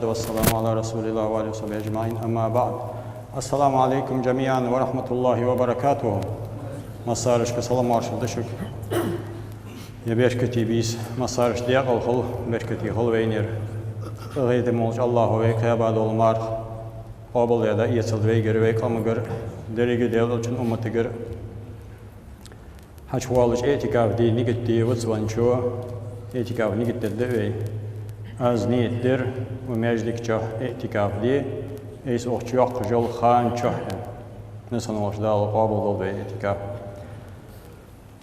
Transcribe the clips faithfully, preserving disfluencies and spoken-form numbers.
والسلام على رسول الله وعلى آله وصحبه أجمعين. أما بعد. السلام عليكم جميعا ورحمة الله وبركاته. Массарашка салам-моаршал да шуга. Ер беркате бийса массарашта декъала хилва, беркате хилва вайна ер. Къахетаме волча АллахӀа вай кхаьба дола марха къоабал а даь, эцалда вайгара, вай къамагара, деррига Даьла Элчан умматагара. Хьачувоалаш, иӀтикаф де нигат де вац венначо, иӀтикаф нигат дергда вай. Аз нигат дир укх маьждига чу иӀтикаф де, айса укх чу йоаккхаш йола ха чу, аьнна. Нисанолаш Дала къоабал долда вай иӀтикаф.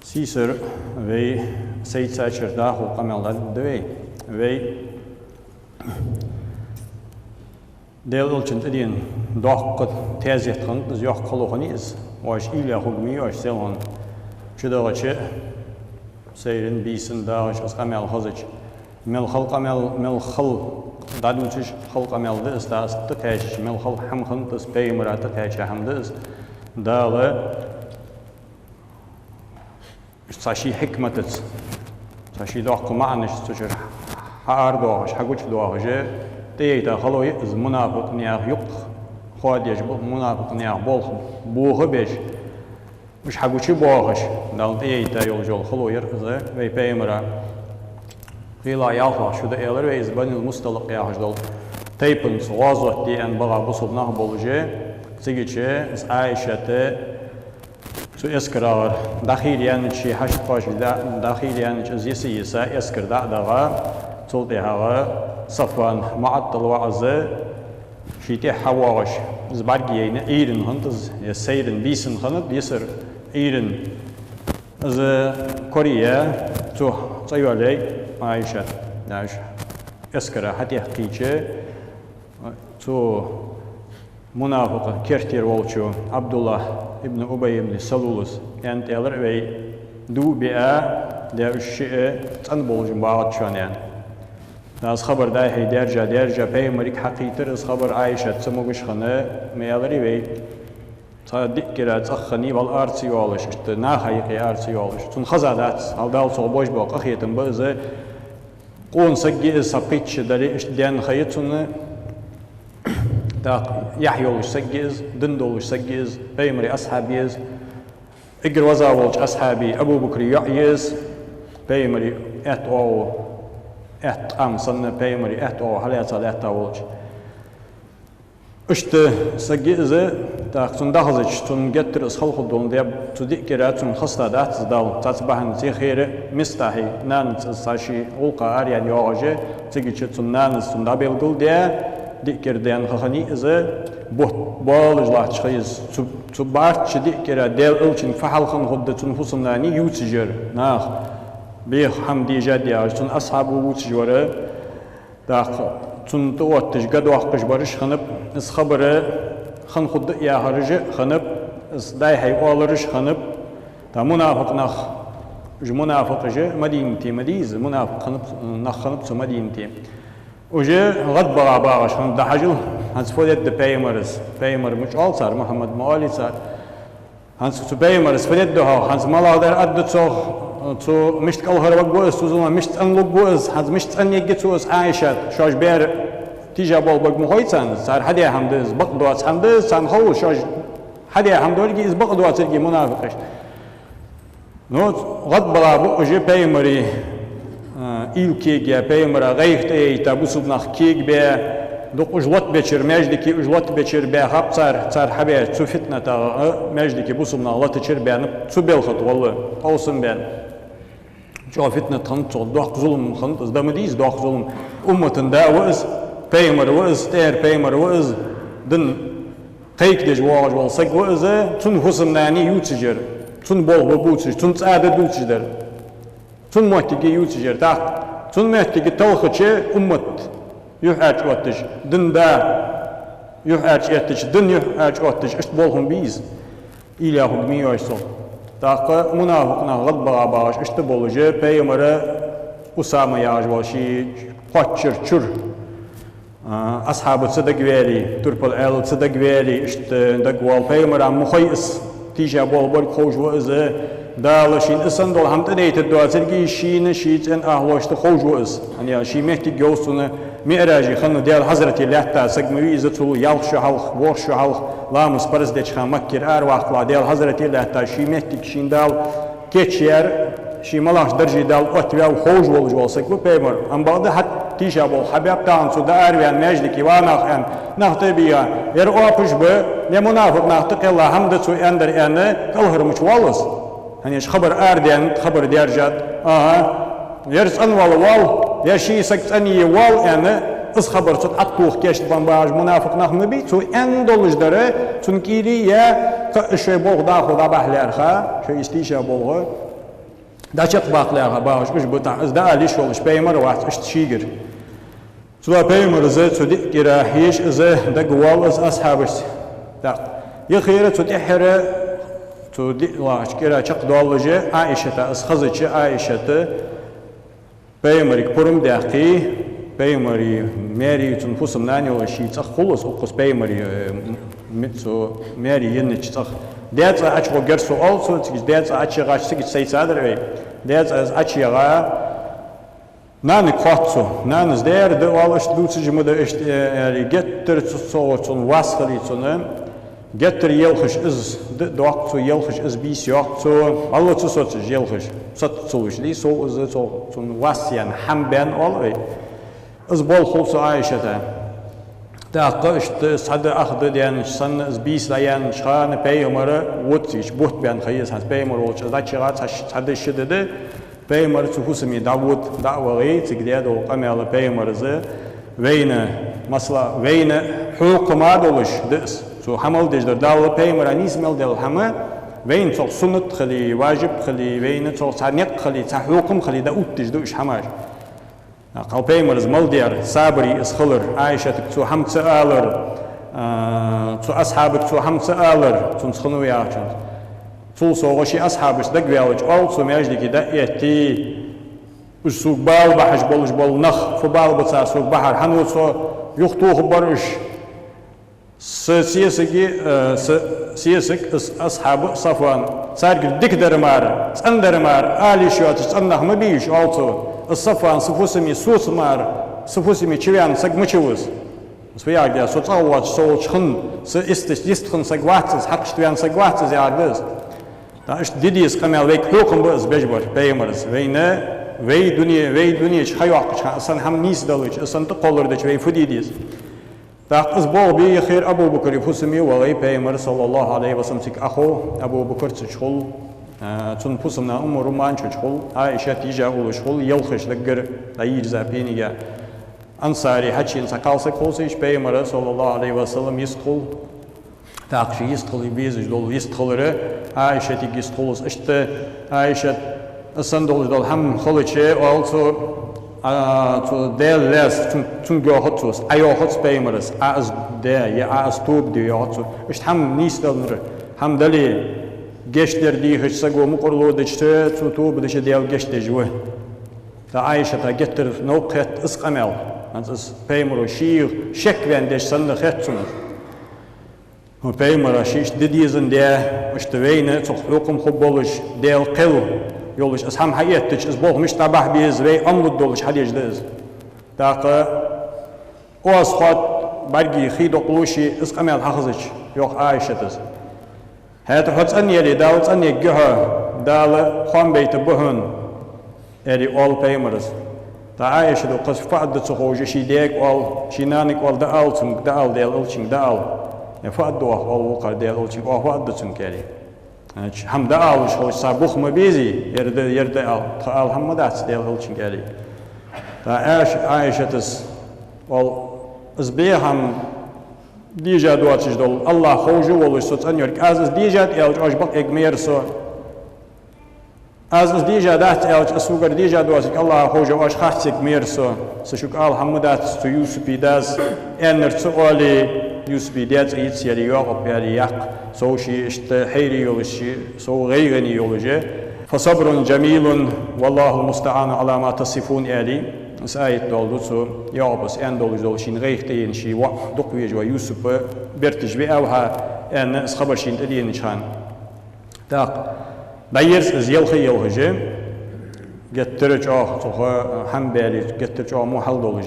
Сийсара вай сайца чура дӀахо къамаьл дӀадергда вай. Вай Даьла Элчан тӀадена доккха таьзет хиннад из, йоккха хало хиннай из. Оаш уйла е хургья оаш селхан чу дагӀача, сайран, бийсан дагӀача, из къамаьл хезача. Мел хала къамаьл, мел хала дӀадувцаш, хала къамаьл да из, тӀа из тӀатаьчача, мел хала хӀама хиннад из, пайхамара тӀатаьча хӀама да из. Дала цхьа ший хьикматаца, цхьа ший доккха маӀанаш цу чура хьаарадоахаш, хьагучадоахаш, тӀаейта хало я из мунафикъ наьха юкъ, хоадеш ба мунафикъ наьха болх боха беш, уж хьагучабоахаш, Дала тӀаейта йолаш йола хало яр из вай пайхамара. Кхелахь ялхлагӀа шу да аьлар вай из, Банил Мусталикъ яхаш дола тайпанца гӀазот де аьнна багӀа бусалба нах болаш, цигача из Ӏайшат цу эскарагара дӀахайра яьннача, ший хьашташкара дӀахайра яьннача, из йиса-йиса эскар дӀа а дагӀа, цул тӀехьагӀа Сафван МуӀаттал ваӀаза ший тӀехьа хьавоагӀаш, из бӀаргаяйна, Ӏуйрийна хиннад из, е сайран, бийсан хиннад, йисар Ӏуйрийна. Из кораяь, цо цӀайоалаяьй Ӏайшат, даш эскара хьатӀехкхийча, цу мунафикъий кертера волчо, Ӏабдуллахь ибн Убай ибн Салула, аьннад, аьлар вай, дув биа, де уж шиъ цӀена болаш багӀад шоана, аьнна. Из хабар дӀай-хьай даьржа, даьржа, пайхамарга хьакхийтар из хабар, Ӏайшат цамогаш хинна, ма аьларий вай. Цхьа диъ кӀира цӀагӀа хиннай, вала ара ца йоалаш, иштта наха юкъе ара ца йоалаш. Цунна хезадац, хьал Дала цох божбо къахетам ба из, къона саг я из, сапхийтта шу дале, иштта даьнна ха я цунна. ТӀаккха яхь йолаш саг я из, дин долаш саг я из, пайхамара асхьаб я из. Эггара веза волча асхьабий Абу Бакра йоӀ я из, пайхамара аьтта оагӀув, аьтта къам санна, пайхамара аьтта оагӀув хьалаьца лаьтта волча. Иштта саг я из, тӀаккха цунна дӀахазача, цунна геттара из хала хургдолаш да, цу диъ кӀира цунна хестадац из Дала, цхьацца бахьанца. Цу хера Мистахьий нанаца из цхьа ший гӀулакха араяьнна йоагӀаш, цигача цун нанас цунна дӀабелгалдаь, диъ кӀира даьнна ха хиннай из, бутт боалаш латташ ха я из. Цу, цу бӀарчча диъ кӀира Даьла Элчанга фу хьал хинна хургда цун фусам-нана ювцаш яр, наха бӀеха хӀама дийша дезаш, цун асхьабо вувцаш вар. ТӀаккха цунна тӀаотташ, гӀадоаккхаш бараш хиннаб, из хабар хинна хургда яхараш а хиннаб, из дӀай-хьай оалараш а хиннаб. ТӀаккха мунафикъ нах, уж мунафикъаш Мадинате ма дий из, мунафикъ хиннаб, нах хиннаб цу Мадинате. Уж гӀадбагӀа багӀаш хиннаб, дӀахьажал, хӀанз фу дергда пайхамарас, пайхамар мича оал цар, Мухьаммад ма оалий цар. ХӀанз цу пайхамарас фу дергда хьо, хӀанз малагӀдар аргда цох, цо мишта кӀалхарваргва из, цу зуламах мишта цӀенлургва из, хӀанз мишта цӀенъергья цо из Ӏайшат, шоаш бер тийша болх барг ма хой царна, цар хьадаь хӀама да из, бакъдоаца хӀама да из, царна ховш, шоаш хьадаь хӀама долга из бакъдоацилга мунафикъашта. Ну, гӀадбагӀа ба уж пайхамара, а, уйла кегаяь, пайхамара гӀайгӀа тӀаяйта, бусалба нах кегабаь, дукха уж лотабечара, маьждиге уж лотабечара баьхаб цар, цар хьабаьча цу фитнатах, а, маьждиге бусалба нах латачара баьннаб, цу белха тӀа гӀолла къовсам баьнна. ЧӀоагӀа фитнат хиннад цох, доккха зулам хиннад из, да ма дий из доккха зулам. Уммата да ва из, пайхамар ва из, тӀера пайхамар ва из, дин кхайкадеш воагӀаш вола саг ва из, цун фусам-нана ювцаш яр, цун болх ба бувцаш, цун цӀа да дувцаш дар. Цун моттиге ювцаш яр. ТӀаккха цун моттиге талхача, уммат юхьӀаьржа отташ, дин да юхьӀаьржа эттача, дин юхьӀаьржа отташ, иштта болх ма бий из. Уйла е хургья оаш цох. ТӀаккха мунафикъ нах гӀадбагӀа багӀаш иштта болаш, пайхамар Усама яхаш вола ший кхоачара чура, а, асхьабаца дагаваьле, турпал-Ӏаьлаца дагаваьле, иштта дагавоал, пайхамара ма хой из, тийша болх барг ховш ва из, Дала шийна из санна дола хӀама тӀадайтаргдоацилга шийна, ший цӀен ахӀлошта ховш ва из. ХӀана аьлча ший моттиг йовз цунна, МиӀражи хана Даьла хьазрате лаьтта саг ма вий из, цул ялх шу хьалха, ворхӀ шу хьалха, ламаз парз деча хана Маккера араваккхалехь Даьла хьазрате лаьтта, ший моттиг шийна Дала кийчъяьр, ший малагӀча дарже Дала оттаваьв ховш волаш вола саг ва Пайхамар. Амма бакъда хьатта тийшаболх хьабаьб тахан цо, дӀаараваьнна маьждиге, ва нах, аьнна, нах тӀабийя, ер оапаш ба, е мунафикъ нах тӀакхелла хӀама да цо аьннадар, аьнна, кӀалхармача воалл из. ХӀана аьлча хабар арадаьннад, хабар даьржад. АхӀа. Ер цӀенвала воалл, ер ший саг цӀенъе воалл, аьнна, из хабар цу тӀа тӀатоха кийчбаь багӀаш мунафикъ нах ма бий, цо аьнна долаш дар, цун кӀийле я, кхы а шоай болх дӀахо дӀабахьа лаьрхӀа, шоай из тийшаболх дӀачакхбаккха лаьрхӀа багӀаш уж ба тахан, из дӀаала йиш йолаш Пайхамар вац, иштта шийгара. Цудухьа Пайхамара из цу диъ кӀира хьежаш, из дагавоал из асхьабашца. ТӀаккха юхера цу тӀеххьара, цу диълагӀча кӀира чакхдоаллаш, Ӏаишата из хезача, Ӏаишата Пайхамарга пурам даьккхе, Пайхамара маьре, цун фусам-нана йолаш ший цӀагӀа хул из, укхаза Пайхамара, э, м-, цу маьре еннача цӀагӀа. Даь цӀа ӀочугӀоргьяр со, оал цо, цига даь цӀа Ӏочуяхача, цига сайцадар вай. Даь цӀа из Ӏочуяха, нанага хоатт цо. Нанас: «Дера да, оал, иштта дувцаш ма да, иштта, э, аьле, геттара цу, цо, цун вас хилий цунна, геттара елхаш из д-, доаккх цо, елхаш из бийса йоаккх цо, валлахӀи, ца соцаш елхаш, соц ца луш дий, сов из цо, цун вас яьнна, хӀама баьнна, оал вай. Из болх хул цу Ӏаишата». ТӀаккха иштта цхьа ди, ах ди даьннача санна, из бийса дӀаяьннача хана Пайхамар вувц, иштта бутт баьнна ха я из, хӀанз Пайхамар волча из дӀачуяха цхьа ш-, цхьа ди, ши ди да, Пайхамар цу фусаме дӀавода, дӀа а вахе, цига даь дола къамаьл Пайхамара из: «Вайна, масала, вайна хьокхам долаш да из». Цо хӀама деш дар, Дала Пайхамара нийса мел даьр хӀама, вайна цох суннат хиле, важиб хиле, вайна цох цхьа никъ хиле, цхьа хьокхам хиле, дӀаоттадеш да уж хӀамаш. Кхы Пайхамара из мел даьр, сабаре из хилар, Ӏаишатага цо хӀама ца алар, а, цу асхьабага цо хӀама ца алар, цунца хиннав яхачунца. Цул совгӀа ший асхьабашца дагаваьлча, оал цо, маьждиге дӀа а этте, уж сога бала бахьаш болаш бола нах, фу бала ба цар сога бахьар, хӀана цо юхатохаргбар уж. Са сесаг, э, са сесаг, из асхьаб Сафван, царгара дика дар мара, цӀена дар мара, ала йиш йоацаш цӀена нах ма бий уж, оал цо. Из Сафван са фусаме соца мара, са фусаме чуваьнна саг ма ва из. Из фу яхар да, со цӀагӀа воацаш, со волча хана, са исташ йистхинна саг вац из, хьакхашта ваьнна саг вац из, яхар да из. ТӀаккха иштта де деза къамаьл, вайга хьокхам ба из беш бар Пайхамара из. Вайна, вай дуне, вай дуне чу ха йоаккхача хана, из санна хӀама нийсдалча, из санна тӀакхоллар дича, вай фу де деза? ТӀаккха из болх бе, юхера Абу Бакара фусаме вахе Пайхамар, саллаллахӀу Ӏалайхи ва саллам, цига Ӏохов, Абу Бакар цу чу хул, а, цун фусам-нана Умму Руман цу чу хул, Ӏаишат йижа уллаш хул, елхаш даггара дӀайийрза пенега. Ансари хьачуена цхьа кхалсаг хул цу чу, Пайхамара, саллаллахӀу Ӏалайхи ва саллам, йистхул. ТӀаккха ше йистхила везаш дола йистхилар, Ӏаишатага йистхул из. Иштта Ӏаишат, из санна долаш дола хӀама хилча, оал цо, а, цо Даьла лаьца, цун-, цунга йоахац цо из, Ӏа йоахац Пайхамара из, Ӏа из де, е Ӏа из тоба де йоахац цо. Иштта хӀама нийсденнар, хӀама дале, гешт дар дийхача саго мукӀарло дича, цо тоба дича Даьла гешт деш ва. ТӀаккха Ӏаишата геттара новкъа хет из къамаьл. ХӀанз из Пайхамаро шийга шек ваьнна деш санна хет цунна. Хьо Пайхамара ший иштта де дезандаь, иштта вайна цох хьокхам хургболаш, Даьла кхел йолаш, из хӀама хьаэттача, из болх мишта дӀабахьа беза, вай Ӏомалургдолаш хьадеш да из. ТӀаккха оаз хоатт, бӀаргий хий докъалуш из къамаьл хьахезача, йоах Ӏаишата из. ХӀаьта хьо цӀена яле, Дала цӀенъергья хьо, Дала хоам байтаргба хьона, аьле, оал Пайхамара из. ТӀаккха Ӏаишата укхаза фу аргда ца ховш, ший даьга оал, ший нанага оал, дӀаала цунга, дӀаала Даьла элчанга, дӀаала. Э, фу аргда оаха, оал вокхар Даьла элчанга, оаха фу аргда цунга, аьле. Значит, хӀама дӀаалаш хилча, цхьа бух ма безий, ер да, ер да ала, тха ала хӀама дац Даьла элчанга, аьле. ТӀаккха Ӏаиш-, Ӏаишата из оал, из бехам дийша доацаш дола, АллахӀ ховш волаш со цӀенъярг, аз из дийша да аьлча, оаш бакъ эгма яр со. Аз из дийша дац аьлча, из согара дийша доацилга АллахӀа ховш я, оаш харцъергма яр со. Са шуга ала хӀама дац, цу Юсупа дас аьннар ца оале, Юсупа даь цӀи йицъяьле, Якъуб аьле, яккха, сов ший иштта хьайра йолаш, ший сов гӀайгӀане йолаш я. فصبر جميل والله المستعان على ما تصفون, аьле, из аят доаладу цо, Якъубас аьнна долаш дола, шийна гӀайгӀа тӀаена, ший воӀ дукха везаш ва Юсуп, берташ виав хьа, аьнна, из хабар шийна тӀаденача хана. ТӀаккха дӀаерза из елха а елхаш, геттара чӀоагӀа цу хана хӀама баьле, геттара чӀоагӀа мухьал долаш.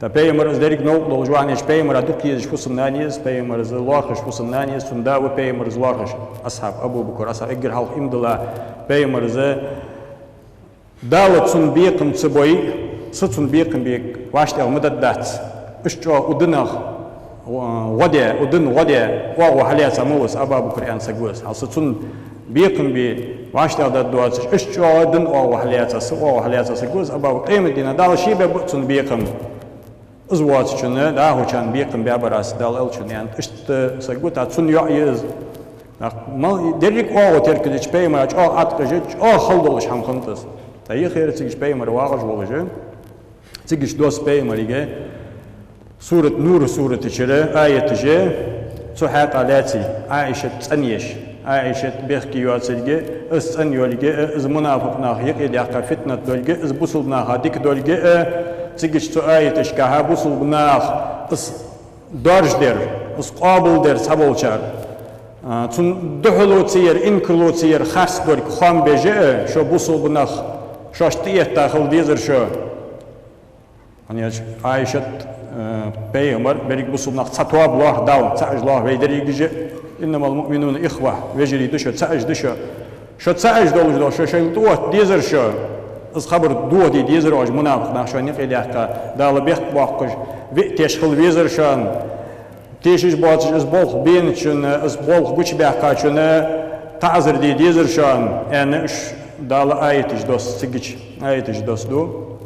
ТӀаккха пайхамар из деррига новкъа долаш ваханеча, пайхамара дукха езаш фусам-нана я из, пайхамара лоархӀаш фусам-нана я из, цун да ва пайхамара лоархӀаш, асхьаб Абу Бакр, асхьаб, эггара хьалха иман дилла, пайхамара Дала цунна бекхам ца бой, са цунна бекхам бе вӀаштӀехьа ма даргдац. Иштта чӀоагӀа укх динах гӀо де, укх дина гӀо де, оагӀув хьалаьца ма ва из, Абу Бакр аьнна саг ва из. Хьал са цунна бекхам бе вӀаштӀехьа даргдоацаш, иштта чӀоагӀа дина оагӀув хьалаьца, са оагӀув хьалаьца саг ва из, Абу Бакр. Къемата дийнахьа Дала ше бергба цунна бекхам. Из воацачунна, дӀахочунна бекхам баьбар аз, Дала аьлча, аьнна, иштта саг ва, тӀаккха цунна йоӀ я из. ТӀаккха мал-, деррига оагӀув теркалйича, пайхамара чӀоагӀа Ӏаткъаш, чӀоагӀа хала долаш хӀама хиннад из. ТӀаккха юххера цига пайхамар вагӀаш волаш, цига доссаду пайхамарга, сурат Нур суратачара аяташ, цу хьакъехьа лаьций, Ӏаишат цӀенъеш. Ӏаишат бехке йоацилга, из цӀена йолга, из мунафикъ наха юкъе даьккха фитнат долга, из бусалба наха дика долга, цига цу аяташкахьа бусалба нах из доаржадаьр, из къоабалдаьр цхьаболчар. А, цунна духьале ца яр, инкарло ца яр харц долга хоам беш, шо бусалба нах, шоашта тӀаэтта хила дезар шо. ХӀана аьлча Ӏаишат, э, пайхамар, берригаш бусалба нах цхьа тоба лоархӀ Дала, цхьа эш лоархӀ вай дерригаш а, «إنما المؤمنون إخوة», вежарий да шо, цхьа эш да шо. Шо цхьа эш долаш дола, шо шоайла тӀаотта дезар шо. Из хабар дохаде дезар оаш, мунафикъ нах шоана юкъе даьккха, Дала бехк боаккхаш, виъ теш хила везар шоана. Тешаш боацаш из болх беначунна, из болх гучабаьккхачунна таӀазар де дезар шоана, аьнна, уж Дала аяташ доссаду, цига аяташ доссаду.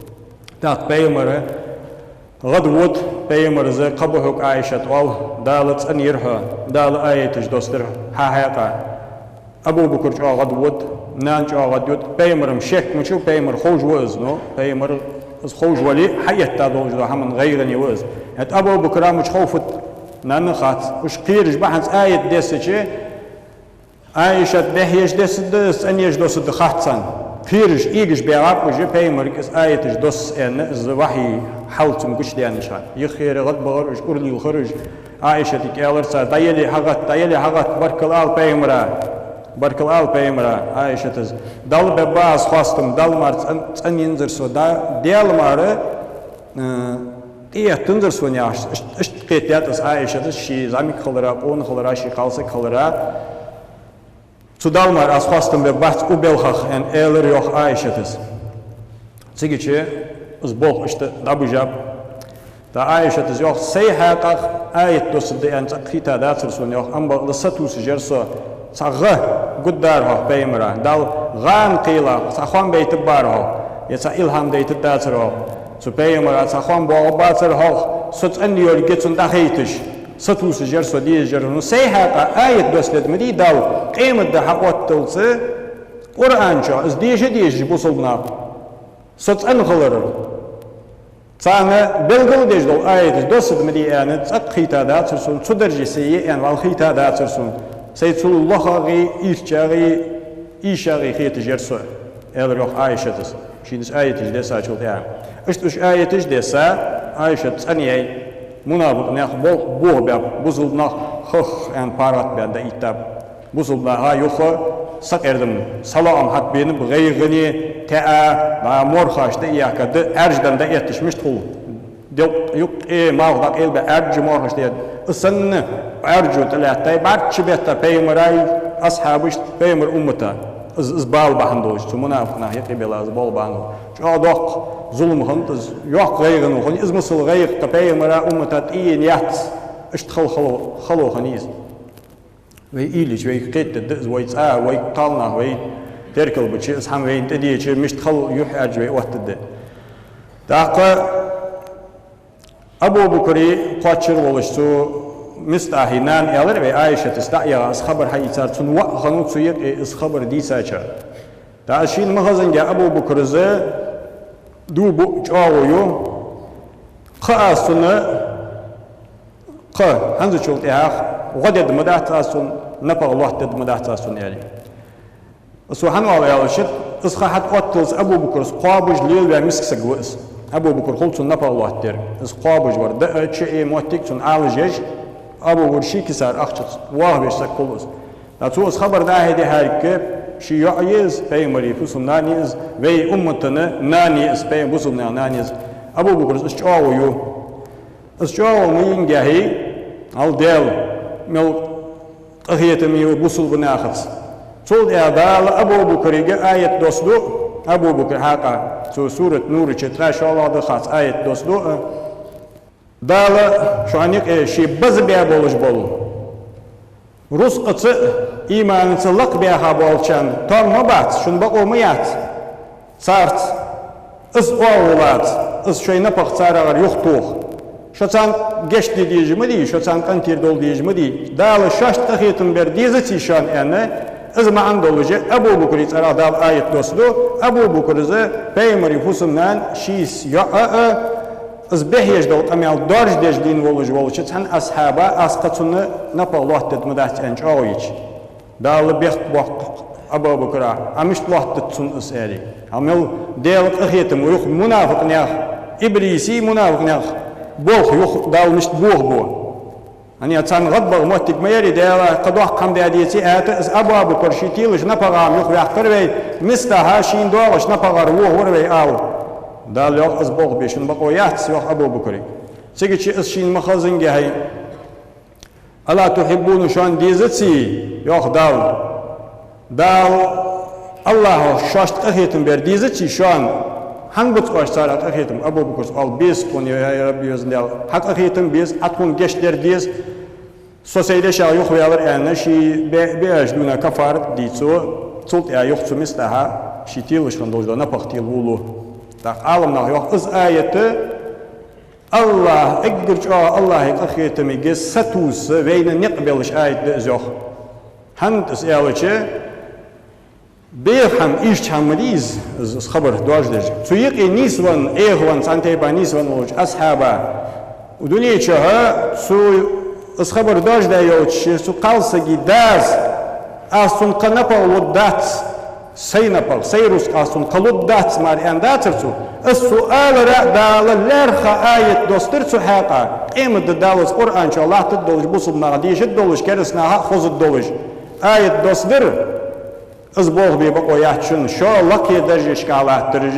ТӀаккха пайхамар гӀадвода, пайхамара кхаъ ба хьога, Ӏаишат, оал, Дала цӀенъяьр хьо, Дала аяташ доссадир хьа хьакъехьа. Абу Бакр чӀоагӀа гӀадвода, нана чӀоагӀа гӀадйода, пайхамара шек ма дац, пайхамара ховш ва из, но пайхамара из ховш вале а, хьаэтта долаш дола хӀаман гӀайгӀане ва из. ХӀаьта Абу Бакра мича ховфад, нанна хац. Уж кхераш бахьанца аят дессача, Ӏаишат бӀехъеш дессад из, цӀенъеш доссад хац царна. Кхераш, эгаш баьгӀаб уж, пайхамарга из аяташ доссаду аьнна, из вахьий хьал цунна гучадаьннача хана. Юххера гӀадбахар уж, ура лелхар уж. Ӏаишатага аьлар цар: «ДӀаяле хьагӀатта, дӀаяле хьагӀатта, баркал ала пайхамара, баркал ала пайхамара». Ӏаишата: «Далла бергба аз хоастам, Далла мара цӀен-, цӀенъензар со, да, Даьла мара, э, тӀаэттанзар сона», яхаш. Ишт-, иштта кхетадаьд из Ӏаишата, ше зӀамига хилара, къона хилара, ше кхалсаг хилара. «Цу Далла мара аз хоастам бергбац укх балхах», аьнна, аьлар йоах Ӏаишата. Цига из болх иштта дӀабижаб. ТӀаккха Ӏаишата йоах: «Сай хьакъехьа аят доссаргда аьнна цӀаккха хийтадацар сона, йоах, амма бакъда сатувсаш яр со. Цхьа гӀа гургдар хьох пайхамара, Дала гӀа аьнна кхелла, цхьа хоам байтаргбар хьох, е цхьа илхьам дайтаргдацар хьох. Цу пайхамара цхьа хоам боагӀаргбацар хьох, со цӀена йолга цунна дӀахайташ. Сатувсаш яр со, дезаш яр со. Ну, сай хьакъехьа аят доссадергда ма дий Дала, къематди хьаотталца Къуръан чу из деша дезаш бусалба нах со цӀена хилар. Царна белгалдеш дола аяташ доссаргда ма дий аьнна цӀаккха хийтадацар сона, цу дарже са е аьнна вӀалла хийтадацар сона. Сай цул лохагӀеи, ийрчагӀеи, ийшагӀеи хеташ яр со», аьлар йоах Ӏаишата, шийна из аяташ дессачул тӀехьагӀа. Иштта уж аяташ десса, Ӏаишат цӀенъяьй, мунафикъ наьха болх бохабаьб, бусалба нах хах аьнна паргӀатбаьнна дӀаэттаб. Бусалба наха юха сакъердам, салоӀам хьатӀабенаб, гӀайгӀане, таьӀа, дӀа морхаш тӀа а яьхка, да Ӏаьржа даь дӀаэтташ мишта хул. Делкъ юкъе малх дӀакъайлабаь, Ӏаьржа морхаш тӀа а. Из санна Ӏаьржо тӀалаьттай, бӀарчча бетта пайхамарай, асхьабашта, пайхамара уммата. Из, из бала бахьан долаш, цу мунафикъ наха юкъе белла из бала бахьан долаш. ЧӀоагӀа доккха зулам хиннад из, йоккха гӀайгӀано хиннай из, масала гӀайгӀа кхы пайхамара уммата тӀаена яц, иштта хала, хало, хало хиннай из. Вай уйла йича, вайга кхетаргда из, вай цӀа, вай кхалнах, вай теркалбича, из хӀама вайна тӀадийча, мишта хала юхь Ӏаьржа вай оттаргда. ТӀаккха Абу Бакра кхоачара волаш цу МистӀахьа нана аьлар вай, Ӏаишата дӀа а яха, из хабар хьаийцар, цун воӀ хиннав цу юкъе из хабар дийцача. ТӀаккха шийна ма хеззинге Абу Бакра дув буъ чӀоагӀо ю, кхы аз цунна, кхы, хӀанзчул тӀехьагӀа гӀо дергда ма дац аз цунна, напагӀа лоаттадергда ма дац аз цунна, аьле. Цо хӀана оал аьлча, из ха хьатӀаотталца Абу Бакра кхоабаш лелаваь миска саг ва из. Абу Бакр хул цунна напагӀа лоаттадаьр. Из кхоабаш вар, даа, чу а моттиг цунна Ӏалашъеш, Абу Бакр ший кисара ахчаца вахавеш саг хул из. ТӀаккха цо из хабар дӀахьеде хьаргга, ший йоӀ я из, пайхамара фусам-нана я из, вай уммата нана я из, пайхам-, бусалба наьха нана я из. Абу Бакра из чӀоагӀо ю. Из чӀоагӀа ма йингехьий, ал Даьла, мел къахетаме ва бусалба нахаца. Цул тӀехьа Дала Абу Бакрига аят доссаду, Абу Бакр хьакъехьа, цу сурат Нура чу ткъаь шоллагӀа да хац аят доссаду, Дала шоана юкъе ший база баь болаш бола, рузкъаца а, иманаца а лакха баьха болчарна тоам ма бац, шун бакъо ма яц царца, из оагӀув лаца, из шоай напагӀа царагара юхатоха. Шо царна гешт де дезаш ма дий, шо царна къинтӀера довла дезаш ма дий. Дала шоашта къахетам бер дезаций шоана аьнна, из маӀан долаш Абу Бакра цӀерагӀа Дала аят доссаду, Абу Бакр из Пайхамара фусам-нана, ший йоӀ а, из бехьа еш дола къамаьл доаржадеш дийна волаш волча цхьан асхьаба, аз кхы цунна напагӀа лоаттадергдац аьнна чӀоагӀо йича. Дала бехк боаккх Абу Бакра, Ӏа мишта лоаттадаьд цунна из аьле. Хьа мел Даьла къахетам ва юха мунафикъ наьха, иблисий мунафикъ наьха болх юха Дала мишта бохабу. ХӀана аьлча царна гӀадбаха моттиг ма ярий, Дала кхы доккха хӀама даь деций аьнна, из Абу Бакр ший телаш напагӀа-м юхаваьккхар вай, мистахьа шийна доагӀаш напагӀара вохавар вай ала. Дала йоах, из болх бе шун бакъо яц, йоах Абу Бакра. Цигача из шийна ма хеззингехьий: «ألا تحبون», шоана дезаций, йоах Дала. Дала, АллахӀа шоашта къахетам бер дезаций шоана? ХӀана бац оаш царна къахетам? Абу Бакра оал: «Беза тхона, я Рабби, Веза Даьла, хьа къахетам беза, Ӏа тхона гешт дар деза, со сай дешах юхаваьлар», аьнна, ший бе-, беаш дуна каффарат дийцад, цул тӀехьа юха цу мистахьа ший телаш хинна долаш дола напагӀа тела вуллу. ТӀаккха Ӏаламнаха йоах, из аят АллахӀ, эггара чӀоагӀа АллахӀа къахетамга сатувса вайна никъ белаш аят да из, йоах. ХӀана из аьлча, беха хӀама, ийрча хӀама ма дий из, из, из хабар доаржадеш. Цу юкъе нийсвенна, Ӏехавенна, цхьан тайпара нийсвенна волча асхьаба, дуне чухь цу, из хабар доаржадаь йолча цу кхалсага дас: «Аз цунна кхы напагӀа лургдац, сай напагӀа, сай рузкъа аз цунна кхы лургдац мара», аьнна дацар цо. Из цо алара а Дала лаьрххӀа аят доссадир цу хьакъехьа. Къематди Дала из Къуръан чу латтаргдолаш, бусалба наха дешаргдолаш, кераста наха а хозаргдолаш аят доссадир. Из болх бе бакъо яц шун, шо лакхе даржашка латтараш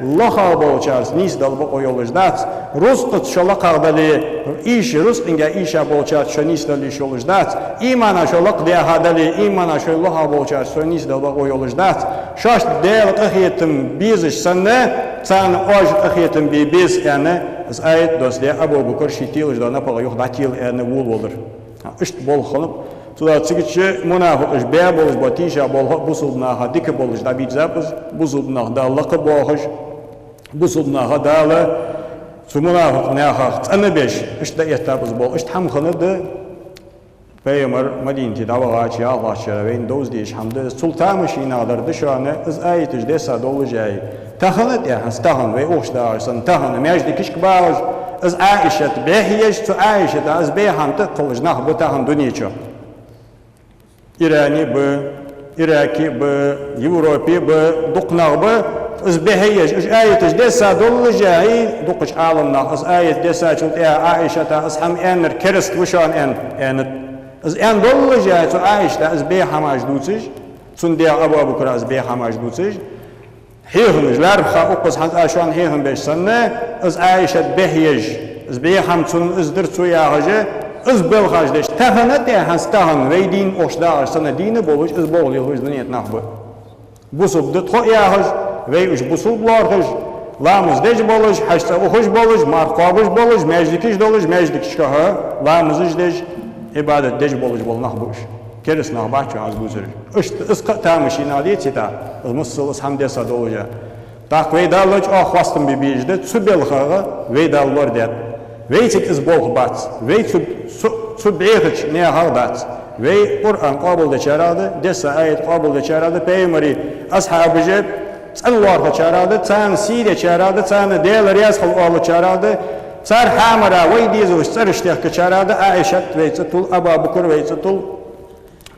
лохагӀа болчарца нийсдала бакъо йолаш дац. Рузкъаца шо лакхагӀа дале, ийша, рузкъанга ийша болчарца шо нийсдала йиш йолаш дац. Имана шо лакхдаьха дале, имана шоай лохагӀа болчарца шо нийсдала бакъо йолаш дац. Шоашта Даьла къахетам безаш санна, царна оаш къахетам бе беза, аьнна, из аят доссадаь, Абу Бакр ший телаш дола напагӀа юха дӀателар аьнна волавелар. Иштта болх хиннаб. Цудухьа цигача мунафикъаш баь болаш бола тийша болх а бусалба наха дика болаш дӀабийрзаб из, бусалба нах Дала лакха боахаш, бусалба наха Дала цу мунафикъ нахах цӀенбеш, иштта дӀаэттаб из болх. Иштта хӀама хиннад, Пайхамар Мадинате дӀавахача ялхлагӀча шера вайна довза дезаш хӀама да из. Цул тамашийна дар да шоана, из аяташ десса доллаш а, тахан а тӀехьа, тахан, вай ухаш дагӀаш санна, тахан маьждигашка багӀаш, из Ӏаишат бехьа еш, цу Ӏаишата из бе хӀама тӀакхоллаш нах ба тахан дуне чу. Иране а ба, Ираке а ба, Европе а ба, дукха нах ба, из бехьа еш, уж аяташ десса доллаш а, дукхача Ӏаламнаха из аят дессачул тӀехьа Ӏаишата из хӀама аьннар кераста ва шоана аьнна, аьннад. Из аьнна доллаш а, цу Ӏаишата из бе хӀамаш дувцаш, цун даь Абу Бакра из бе хӀамаш дувцаш, хьехамаш лаьрххӀа укхаза хӀанз аз шоана хьехам беш санна, из Ӏаишат бехьа еш, из бе хӀама цунна из дир цо яхаш, из белхаш деш, тахан а тӀехьа, хӀанз тахан, вай дийна ухаш дагӀаш санна дийна болаш, из болх лелаш дуне тӀа нах ба. Бусалба да тхо яхаш, вай уж бусалба лоархӀаш, ламаз деш болаш, хьажцӀа ухаш болаш, марха кхоабаш болаш, маьждигаш долаш, маьждигашка хьа ламазаш деш, Ӏибадат деш болаш бола нах ба уж. Кераста нах бац шоана аз бувцараш. Иштта из кхы а тамашийна деций тӀаккха, из массал из хӀама десса доллаш а. ТӀаккха вай Далла чӀоагӀа хоастам бе безаш да, цу балхах вай Дала лорадаьд. Вайцига из болх бац. Вай цу, цу, цу бӀехача наьхах дац. Вай Къуръан къоабалдечарех да, десса аят къоабалдечарех да, Пайхамара асхьабаш цӀена лоархӀачарех да, царна сий дечарех да, царна Даьла раьза хилва оалачарех да, цар хьамара вай дезалашта цӀераш техкачарех да, Ӏаишат вай цӀи тул, Абу Бакр вай цӀи тул,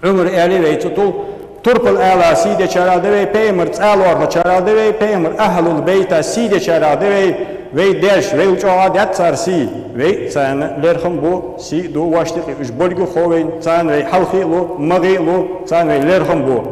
Ӏумар аьле вай цӀи тул, турпал ала сий дечарех да вай, Пайхамара цӀа лоархӀачарех да вай, Пайхамара ахӀлул байта сий дечарех да вай, вай даьша, вайл чӀоагӀа даьд цар сий, вай царна лерхӀам бу, сий ду, воашта юкъе уж болга хов вайна, царна вай хьалхе а лу, магӀе а лу, царна вай лерхӀам бу.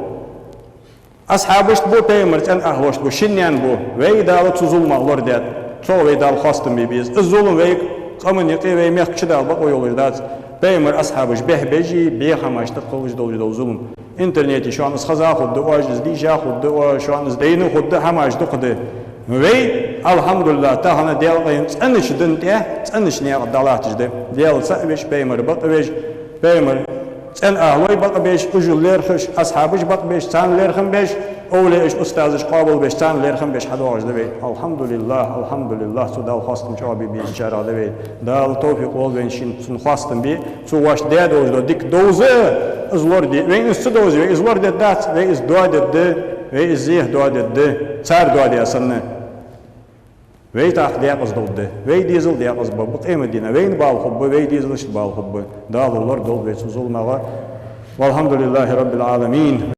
Асхьабашта бу, Пайхамара цӀен ахӀлошта бу, шиннена бу, вай Дала цу зуламах лорадаьд, цох вай Далла хоастам бе беза. Из зулам вайга Къаман юкъе вай мехка чу дала бакъо йолаш дац. Пайхамара асхьабаша бехк беш, беха хӀамаш тӀа кхоллаш долаш дола зулам. Интернете шоана из хеза хургда, оаш из дийша хургда, оаш шоана из дайна хургда, хӀамаш дукха да. Вай, алхьамдулиллахӀ, тахан Даьла къайна цӀенача дина тӀа, цӀенача наькъа тӀа дӀалатташ да. Даьла цаӀ веш, пайхамар бакъ веш, пайхамар цӀен ахьлой бакъ беш, уж лерхӀаш, асхьабаш бакъ беш, царна лерхӀам беш, овлияш, устазаш къоабал беш, царна лерхӀам беш хьадоагӀаш да вай. АлхьамдулиллахӀ, алхьамдулиллахӀ, цу Дала хоастам чӀоагӀа бе безачарех да вай. Дала товфикъ лолда вайна шийна цунна хоастам бе, цо вайна даь долаш дола дика довза, из лораде. Вайна из ца довзе, вай из лорадергдац, вай из доадергда, вай из зехьа доадергда, цар доадаь санна. Вай тӀаккха декъаза долаш да, вай дезал декъаза ба, ба къематдийнахьа вайна бала хургба, вай дезалашта бала хургба. Дала лорадолда вай цу зуламах. ВалхьамдулиллахӀи Раббил Ӏаламин.